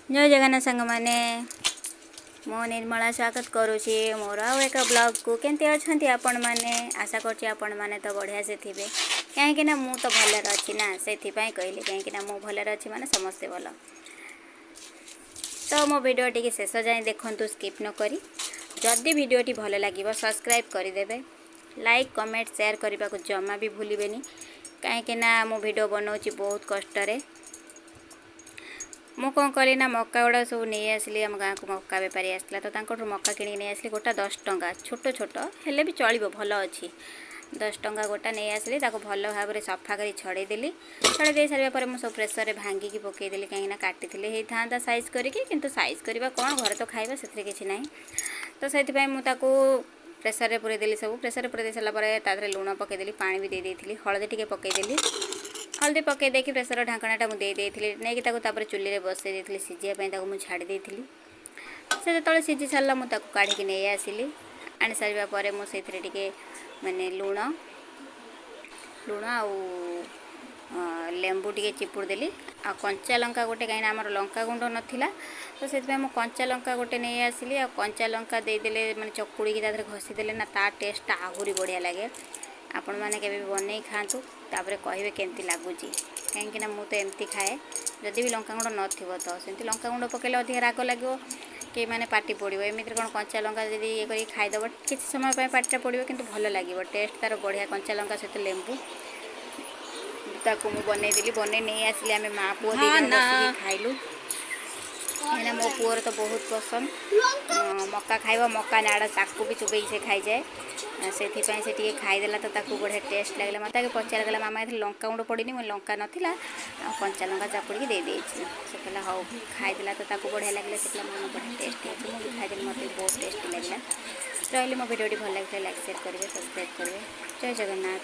ଜୟ ଜଗନ୍ନାଥ ସାଙ୍ଗମାନେ, ମୁଁ ନିର୍ମଳା ସ୍ୱାଗତ କରୁଛି ମୋର ଆଉ ଏକ ବ୍ଲଗ୍କୁ। କେମିତି ଅଛନ୍ତି ଆପଣମାନେ? ଆଶା କରୁଛି ଆପଣମାନେ ତ ବଢ଼ିଆ ସେ ଥିବେ, କାହିଁକିନା ମୁଁ ତ ଭଲରେ ଅଛି ନା, ସେଥିପାଇଁ କହିଲି। କାହିଁକିନା ମୁଁ ଭଲରେ ଅଛି ମାନେ ସମସ୍ତେ ଭଲ। ତ ମୋ ଭିଡ଼ିଓ ଟିକେ ଶେଷ ଯାଏଁ ଦେଖନ୍ତୁ, ସ୍କିପ୍ ନ କରି। ଯଦି ଭିଡ଼ିଓଟି ଭଲ ଲାଗିବ, ସବସ୍କ୍ରାଇବ୍ କରିଦେବେ। ଲାଇକ୍, କମେଣ୍ଟ, ସେୟାର କରିବାକୁ ଜମା ବି ଭୁଲିବେନି, କାହିଁକିନା ମୁଁ ଭିଡ଼ିଓ ବନାଉଛି ବହୁତ କଷ୍ଟରେ। ମୁଁ କ'ଣ କଲି ନା, ମକା ଗୁଡ଼ା ସବୁ ନେଇ ଆସିଲି। ଆମ ଗାଁକୁ ମକା ବେପାରୀ ଆସିଥିଲା, ତ ତାଙ୍କଠୁ ମକା କିଣିକି ନେଇ ଆସିଲି। ଗୋଟା 10 ଟଙ୍କା। ଛୋଟ ଛୋଟ ହେଲେ ବି ଚଳିବ, ଭଲ ଅଛି। 10 ଟଙ୍କା ଗୋଟା ନେଇ ଆସିଲି। ତାକୁ ଭଲ ଭାବରେ ସଫା କରି ଛଡ଼େଇ ଦେଲି। ଛଡ଼େଇ ଦେଇ ସାରିବା ପରେ ମୁଁ ସବୁ ପ୍ରେସରରେ ଭାଙ୍ଗିକି ପକାଇଦେଲି, କାହିଁକିନା କାଟିଥିଲେ ହେଇଥାନ୍ତା ସାଇଜ୍ କରିକି, କିନ୍ତୁ ସାଇଜ୍ କରିବା କ'ଣ, ଘରେ ତ ଖାଇବା, ସେଥିରେ କିଛି ନାହିଁ। ତ ସେଥିପାଇଁ ମୁଁ ତାକୁ ପ୍ରେସରରେ ପୁରେଇ ଦେଲି ସବୁ। ପ୍ରେସରରେ ପୁରେଇ ଦେଇ ସାରିଲା ପରେ ତା ଦେହରେ ଲୁଣ ପକାଇଦେଲି, ପାଣି ବି ଦେଇ ଦେଇଥିଲି, ହଳଦୀ ଟିକେ ପକାଇଦେଲି। ହଳଦୀ ପକାଇ ଦେଇକି ପ୍ରେସର ଢାଙ୍କଣାଟା ମୁଁ ଦେଇ ଦେଇଥିଲି ନେଇକି ତାକୁ। ତାପରେ ଚୁଲିରେ ବସେଇ ଦେଇଥିଲି ସିଝିବା ପାଇଁ। ତାକୁ ମୁଁ ଛାଡ଼ି ଦେଇଥିଲି। ସେ ଯେତେବେଳେ ସିଝି ସାରିଲା, ମୁଁ ତାକୁ କାଢ଼ିକି ନେଇ ଆସିଲି। ଆଣି ସାରିବା ପରେ ମୁଁ ସେଇଥିରେ ଟିକେ ମାନେ ଲୁଣ ଆଉ ଲେମ୍ବୁ ଟିକେ ଚିପୁଡ଼ି ଦେଲି ଆଉ କଞ୍ଚା ଲଙ୍କା ଗୋଟେ, କାହିଁକିନା ଆମର ଲଙ୍କା ଗୁଣ୍ଡ ନଥିଲା, ତ ସେଥିପାଇଁ ମୁଁ କଞ୍ଚା ଲଙ୍କା ଗୋଟେ ନେଇ ଆସିଲି। ଆଉ କଞ୍ଚା ଲଙ୍କା ଦେଇଦେଲେ, ମାନେ ଚକୁଡ଼ିକି ତା ଦେହରେ ଘଷିଦେଲେ ନା, ତା ଟେଷ୍ଟଟା ଆହୁରି ବଢ଼ିଆ ଲାଗେ। ଆପଣମାନେ କେବେ ବି ବନେଇ ଖାଆନ୍ତୁ, ତାପରେ କହିବେ କେମିତି ଲାଗୁଛି, କାହିଁକିନା ମୁଁ ତ ଏମିତି ଖାଏ। ଯଦି ବି ଲଙ୍କାଗୁଣ୍ଡ ନଥିବ, ତ ସେମିତି ଲଙ୍କାଗୁଣ୍ଡ ପକାଇଲେ ଅଧିକା ରାଗ ଲାଗିବ କି ମାନେ ପାଟି ପୋଡ଼ିବ। ଏମିତିରେ କ'ଣ, କଞ୍ଚା ଲଙ୍କା ଯଦି ଇଏ କରିକି ଖାଇଦେବ, କିଛି ସମୟ ପାଇଁ ପାଟିଟା ପୋଡ଼ିବ, କିନ୍ତୁ ଭଲ ଲାଗିବ, ଟେଷ୍ଟ ତା'ର ବଢ଼ିଆ। କଞ୍ଚା ଲଙ୍କା ସହିତ ଲେମ୍ବୁ, ତାକୁ ମୁଁ ବନେଇଦେଲି। ବନେଇ ନେଇ ଆସିଲି। ଆମେ ମା ପୁଅ ଦୁଇ ଜଣ ବସିକି ଖାଇଲୁ, କାହିଁକିନା ମୋ ପୁଅର ତ ବହୁତ ପସନ୍ଦ ମକା ଖାଇବ। ମକା ନାଡ଼ ତାକୁ ବି ଚୋବେଇକି ସେ ଖାଇଯାଏ। ସେଥିପାଇଁ ସେ ଟିକେ ଖାଇଦେଲା, ତ ତାକୁ ବଢ଼ିଆ ଟେଷ୍ଟ ଲାଗିଲା। ମୋତେ ଆଗେ ପଚାରିଗଲା, "ମାମା, ଏଥିରେ ଲଙ୍କା ଗୁଣ୍ଡ ପଡ଼ିନି?" ମୁଁ ଲଙ୍କା ନଥିଲା ଆଉ କଞ୍ଚା ଲଙ୍କା ଚାପୁଡ଼ିକି ଦେଇଦେଇଛି। ସେ କହିଲା ହଉ। ଖାଇଦେଲା ତ ତାକୁ ବଢ଼ିଆ ଲାଗିଲା। ସେ କହିଲା, "ମାମା, ବଢ଼ିଆ ଟେଷ୍ଟ ହେଇଛି।" ମୁଁ ବି ଖାଇଦେଲି, ମୋତେ ବହୁତ ଟେଷ୍ଟି ଲାଗିଲା। ରହିଲି। ମୋ ଭିଡ଼ିଓଟି ଭଲ ଲାଗିଥିଲେ ଲାଇକ୍, ସେୟାର କରିବେ, ସବସ୍କ୍ରାଇବ୍ କରିବେ। ଜୟ ଜଗନ୍ନାଥ।